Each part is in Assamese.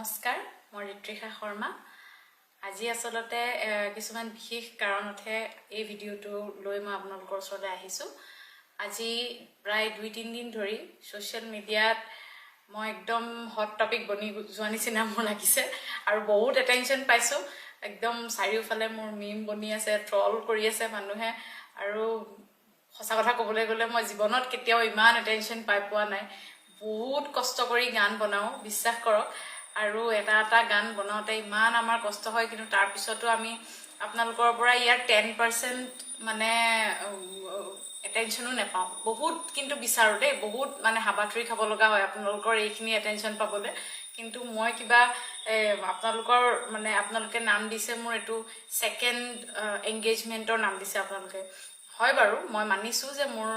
নমস্কাৰ, মই ঋতৃষা শৰ্মা। আজি আচলতে কিছুমান বিশেষ কাৰণতহে এই ভিডিঅ'টো লৈ মই আপোনালোকৰ ওচৰলৈ আহিছোঁ। আজি প্ৰায় 2-3 দিন ধৰি ছ'চিয়েল মিডিয়াত মই একদম হট টপিক বনি যোৱা নিচিনা মোৰ লাগিছে আৰু বহুত এটেনশ্যন পাইছোঁ। একদম চাৰিওফালে মোৰ মিম বনি আছে, ট্ৰল কৰি আছে মানুহে। আৰু সঁচা কথা ক'বলৈ গ'লে মই জীৱনত কেতিয়াও ইমান এটেনশ্যন পাই পোৱা নাই। বহুত কষ্ট কৰি গান বনাওঁ, বিশ্বাস কৰক। আৰু এটা এটা গান বনাওঁতে ইমান আমাৰ কষ্ট হয়, কিন্তু তাৰপিছতো আমি আপোনালোকৰ পৰা ইয়াৰ 10% মানে এটেনশ্যনো নেপাওঁ। বহুত কিন্তু বিচাৰোঁ দেই, বহুত মানে হাবাথুৰি খাব লগা হয় আপোনালোকৰ এইখিনি এটেনশ্যন পাবলৈ। কিন্তু মই কিবা আপোনালোকৰ মানে আপোনালোকে নাম দিছে মোৰ এইটো ছেকেণ্ড এংগেজমেণ্টৰ নাম দিছে আপোনালোকে। হয় বাৰু, মই মানিছোঁ যে মোৰ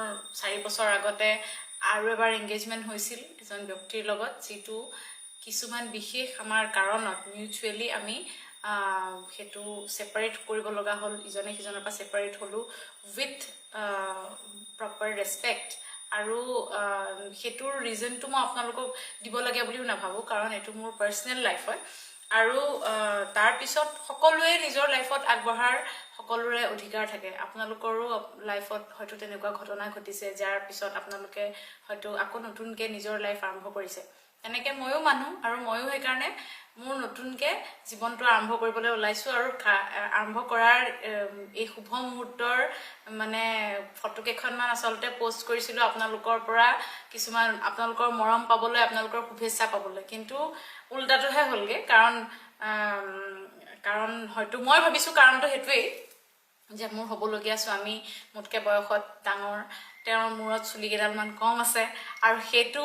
4 বছৰ আগতে আৰু এবাৰ এংগেজমেণ্ট হৈছিল এজন ব্যক্তিৰ লগত, যিটো কিছুমান বিশেষ আমাৰ কাৰণত মিউচুৱেলি আমি সেইটো ছেপাৰেট কৰিব লগা হ'ল। ইজনে সিজনৰ পৰা ছেপাৰেট হ'লোঁ উইথ প্ৰপাৰ ৰেচপেক্ট। আৰু সেইটোৰ ৰিজনটো মই আপোনালোকক দিব লাগে বুলিও নাভাবোঁ, কাৰণ এইটো মোৰ পাৰ্চনেল লাইফ হয়। আৰু তাৰপিছত সকলোৱে নিজৰ লাইফত আগবঢ়াৰ সকলোৰে অধিকাৰ থাকে। আপোনালোকৰো লাইফত হয়তো তেনেকুৱা ঘটনা ঘটিছে, যাৰ পিছত আপোনালোকে হয়তো আকৌ নতুনকৈ নিজৰ লাইফ আৰম্ভ কৰিছে। তেনেকৈ ময়ো মানুহ আৰু ময়ো সেইকাৰণে মোৰ নতুনকৈ জীৱনটো আৰম্ভ কৰিবলৈ ওলাইছোঁ। আৰু আৰম্ভ কৰাৰ এই শুভ মুহূৰ্তৰ মানে ফটো কেইখনমান আচলতে পষ্ট কৰিছিলোঁ আপোনালোকৰ পৰা কিছুমান আপোনালোকৰ মৰম পাবলৈ, আপোনালোকৰ শুভেচ্ছা পাবলৈ। কিন্তু উল্টাটোহে হ'লগৈ। কাৰণ হয়তো মই ভাবিছোঁ কাৰণটো সেইটোৱেই যে মোৰ হ'বলগীয়া স্বামী মোতকৈ বয়সত ডাঙৰ, তেওঁৰ মূৰত চুলি কেইডালমান কম আছে আৰু সেইটো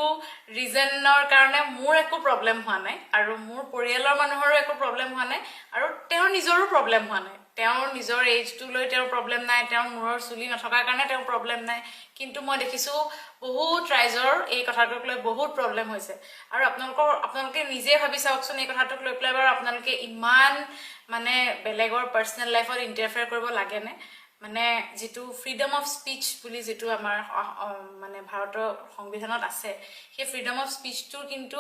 ৰিজনৰ কাৰণে মোৰ একো প্ৰব্লেম হোৱা নাই আৰু মোৰ পৰিয়ালৰ মানুহৰো একো প্ৰব্লেম হোৱা নাই আৰু তেওঁৰ নিজৰো প্ৰব্লেম হোৱা নাই। তেওঁৰ নিজৰ এইজটো লৈ তেওঁৰ প্ৰব্লেম নাই, তেওঁৰ মূৰৰ চুলি নথকাৰ কাৰণে তেওঁৰ প্ৰব্লেম নাই। কিন্তু মই দেখিছোঁ বহুত ৰাইজৰ এই কথাটোক লৈ বহুত প্ৰব্লেম হৈছে। আৰু আপোনালোকে নিজে ভাবি চাওকচোন, এই কথাটোক লৈ পেলাই বাৰু আপোনালোকে ইমান মানে বেলেগৰ পাৰ্চনেল লাইফত ইণ্টাৰফেয়াৰ কৰিব লাগেনে? মানে যিটো ফ্ৰীডম অফ স্পীচ বুলি যিটো আমাৰ মানে ভাৰতৰ সংবিধানত আছে, সেই ফ্ৰীডম অফ স্পীচটোৰ কিন্তু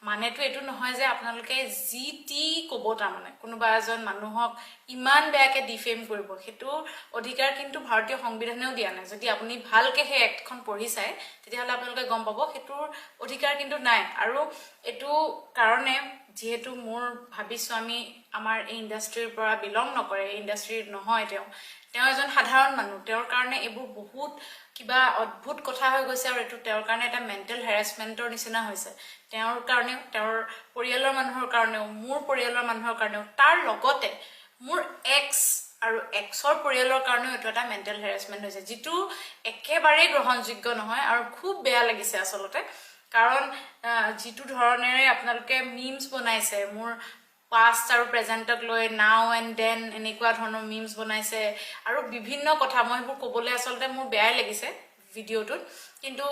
মানেটো এইটো নহয় যে আপোনালোকে যি টি ক'ব। তাৰমানে কোনোবা এজন মানুহক ইমান বেয়াকৈ ডিফেম কৰিব, সেইটো অধিকাৰ কিন্তু ভাৰতীয় সংবিধানেও দিয়া নাই। যদি আপুনি ভালকৈ সেই এক্টখন পঢ়ি চায়, তেতিয়াহ'লে আপোনালোকে গম পাব সেইটোৰ অধিকাৰ কিন্তু নাই। আৰু এইটো কাৰণে যিহেতু মোৰ ভাবি স্বামী আমাৰ এই ইণ্ডাষ্ট্ৰীৰ পৰা বিলং নকৰে, এই ইণ্ডাষ্ট্ৰীৰ নহয়, তেওঁ তেওঁ এজন সাধাৰণ মানুহ, তেওঁৰ কাৰণে এইবোৰ বহুত কিবা অদ্ভুত কথা হৈ গৈছে। আৰু এইটো তেওঁৰ কাৰণে এটা মেণ্টেল হেৰেছমেণ্টৰ নিচিনা হৈছে, তেওঁৰ কাৰণেও, তেওঁৰ পৰিয়ালৰ মানুহৰ কাৰণেও, মোৰ পৰিয়ালৰ মানুহৰ কাৰণেও, তাৰ লগতে মোৰ এক্স আৰু এক্সৰ পৰিয়ালৰ কাৰণেও এইটো এটা মেণ্টেল হেৰেছমেণ্ট হৈছে, যিটো একেবাৰেই গ্ৰহণযোগ্য নহয়। আৰু খুব বেয়া লাগিছে আচলতে, কাৰণ যিটো ধৰণেৰে আপোনালোকে মিমছ বনাইছে, মোৰ পাষ্ট আৰু প্ৰেজেণ্টক লৈ নাও এণ্ড then এনেকুৱা ধৰণৰ মিমছ বনাইছে আৰু বিভিন্ন কথা, মই সেইবোৰ ক'বলৈ আচলতে মোৰ বেয়াই লাগিছে ভিডিঅ'টোত। কিন্তু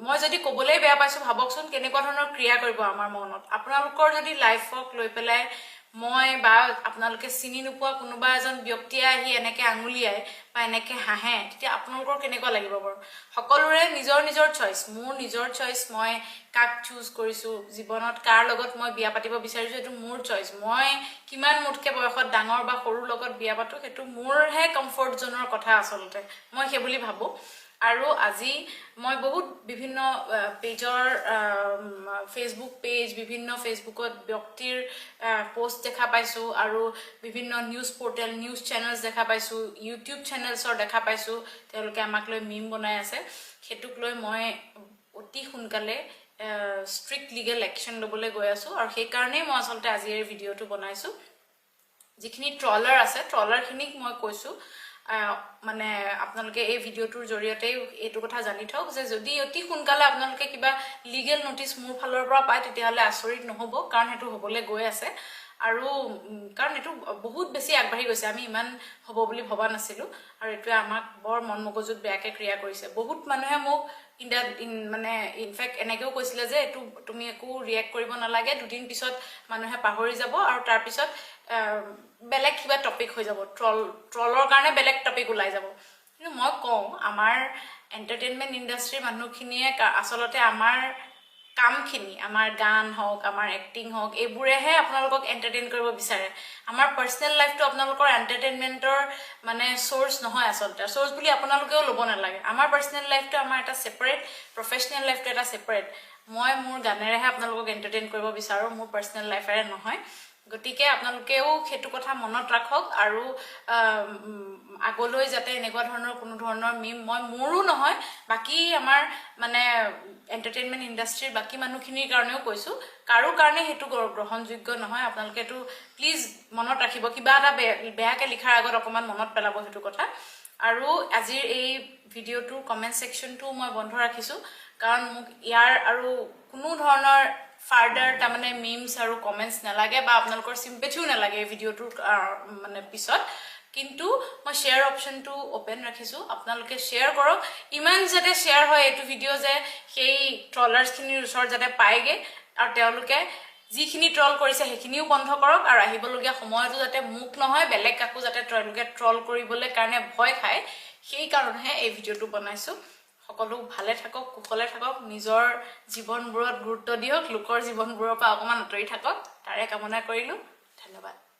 মই যদি ক'বলৈ বেয়া পাইছোঁ, ভাবকচোন কেনেকুৱা ধৰণৰ ক্ৰিয়া কৰিব আমাৰ মনত। আপোনালোকৰ যদি লাইফক লৈ পেলাই মই বা আপোনালোকে চিনি নোপোৱা কোনোবা এজন ব্যক্তিয়ে আহি এনেকে আঙুলিয়াই বা এনেকে হাঁহে, তেতিয়া আপোনালোকৰ কেনেকুৱা লাগিব বাৰু? সকলোৰে নিজৰ নিজৰ চইচ। মোৰ নিজৰ চইচ, মই কাক চুজ কৰিছোঁ, জীৱনত কাৰ লগত মই বিয়া পাতিব বিচাৰিছোঁ, সেইটো মোৰ চইচ। মই কিমান মোতকৈ বয়সত ডাঙৰ বা সৰুৰ লগত বিয়া পাতোঁ, সেইটো মোৰহে কমফৰ্ট জ'নৰ কথা আচলতে, মই সেই বুলি ভাবোঁ। আৰু আজি মই বহুত বিভিন্ন পেজৰ, ফেচবুক পেজ, বিভিন্ন ফেচবুকত ব্যক্তিৰ পষ্ট দেখা পাইছোঁ আৰু বিভিন্ন নিউজ পৰ্টেল, নিউজ চেনেলছ দেখা পাইছোঁ, ইউটিউব চেনেলছৰ দেখা পাইছোঁ, তেওঁলোকে আমাক লৈ মিম বনাই আছে। সেইটোক লৈ মই অতি সোনকালে ষ্ট্ৰিক্ট লিগেল একশ্যন ল'বলৈ গৈ আছোঁ আৰু সেইকাৰণেই মই আচলতে আজিৰ এই ভিডিঅ'টো বনাইছোঁ। যিখিনি ট্ৰলাৰ আছে, ট্ৰলাৰখিনিক মই কৈছোঁ, মানে আপোনালোকে এই ভিডিঅ'টোৰ জৰিয়তে এইটো কথা জানি থওক যে যদি অতি সোনকালে আপোনালোকে কিবা লিগেল নটিচ মোৰ ফালৰ পৰা পায়, তেতিয়াহ'লে আচৰিত নহ'ব, কাৰণ সেইটো হ'বলৈ গৈ আছে। আৰু কাৰণ এইটো বহুত বেছি আগবাঢ়ি গৈছে, আমি ইমান হ'ব বুলি ভবা নাছিলোঁ। আৰু এইটোৱে আমাক বৰ মন মগজুত বেয়াকৈ ক্ৰিয়া কৰিছে। বহুত মানুহে মোক ইন মানে ইনফেক্ট এনেকৈও কৈছিলে যে এইটো তুমি একো ৰিয়েক্ট কৰিব নালাগে, দুদিন পিছত মানুহে পাহৰি যাব আৰু তাৰপিছত বেলেগ কিবা টপিক হৈ যাব, ট্ৰলৰ কাৰণে বেলেগ টপিক ওলাই যাব। কিন্তু মই কওঁ, আমাৰ এণ্টাৰটেইনমেণ্ট ইণ্ডাষ্ট্ৰীৰ মানুহখিনিয়ে আচলতে আমাৰ কামখিনি, আমাৰ গান হওক, আমাৰ এক্টিং হওক, এইবোৰেহে আপোনালোকক এণ্টাৰটেইন কৰিব বিচাৰে। আমাৰ পাৰ্চনেল লাইফটো আপোনালোকৰ এণ্টাৰটেইনমেণ্টৰ মানে চ'ৰ্চ নহয় আচলতে, চ'ৰ্চ বুলি আপোনালোকেও ল'ব নালাগে। আমাৰ পাৰ্চনেল লাইফটো আমাৰ এটা ছেপাৰেট, প্ৰফেচনেল লাইফটো এটা ছেপাৰেট। মই মোৰ গানেৰেহে আপোনালোকক এণ্টাৰটেইন কৰিব বিচাৰোঁ, মোৰ পাৰ্চনেল লাইফেৰে নহয়। গতিকে আপোনালোকেও সেইটো কথা মনত ৰাখক আৰু আগলৈ যাতে এনেকুৱা ধৰণৰ কোনো ধৰণৰ মিম মই মোৰো নহয়, বাকী আমাৰ মানে এণ্টাৰটেইনমেণ্ট ইণ্ডাষ্ট্ৰীৰ বাকী মানুহখিনিৰ কাৰণেও কৈছোঁ, কাৰো কাৰণে সেইটো গ্ৰহণযোগ্য নহয়। আপোনালোকে এইটো প্লিজ মনত ৰাখিব, কিবা এটা বেয়াকৈ লিখাৰ আগত অকণমান মনত পেলাব সেইটো কথা। আৰু আজিৰ এই ভিডিঅ'টোৰ কমেণ্ট ছেকশ্যনটো মই বন্ধ ৰাখিছোঁ, কাৰণ মোক ইয়াৰ আৰু কোনো ধৰণৰ ফাৰ্ডাৰ তাৰমানে মিমছ আৰু কমেণ্টছ নালাগে বা আপোনালোকৰ চিম্পেথিও নালাগে এই ভিডিঅ'টোৰ মানে পিছত। কিন্তু মই শ্বেয়াৰ অপশ্যনটো অ'পেন ৰাখিছোঁ, আপোনালোকে শ্বেয়াৰ কৰক, ইমান যাতে শ্বেয়াৰ হয় এইটো ভিডিঅ' যে সেই ট্ৰলাৰ্ছখিনিৰ ওচৰত যাতে পায়গৈ আৰু তেওঁলোকে যিখিনি ট্ৰল কৰিছে সেইখিনিও বন্ধ কৰক আৰু আহিবলগীয়া সময়তো যাতে মোক নহয়, বেলেগ কাকো যাতে তেওঁলোকে ট্ৰল কৰিবলৈ কাৰণে ভয় খায়, সেইকাৰণেহে এই ভিডিঅ'টো বনাইছোঁ। সকলো ভালে থাকক, কুশলে থাকক, নিজৰ জীৱনবোৰত গুৰুত্ব দিয়ক, লোকৰ জীৱনবোৰৰ পৰা অকণমান আঁতৰি থাকক, তাৰে কামনা কৰিলোঁ। ধন্যবাদ।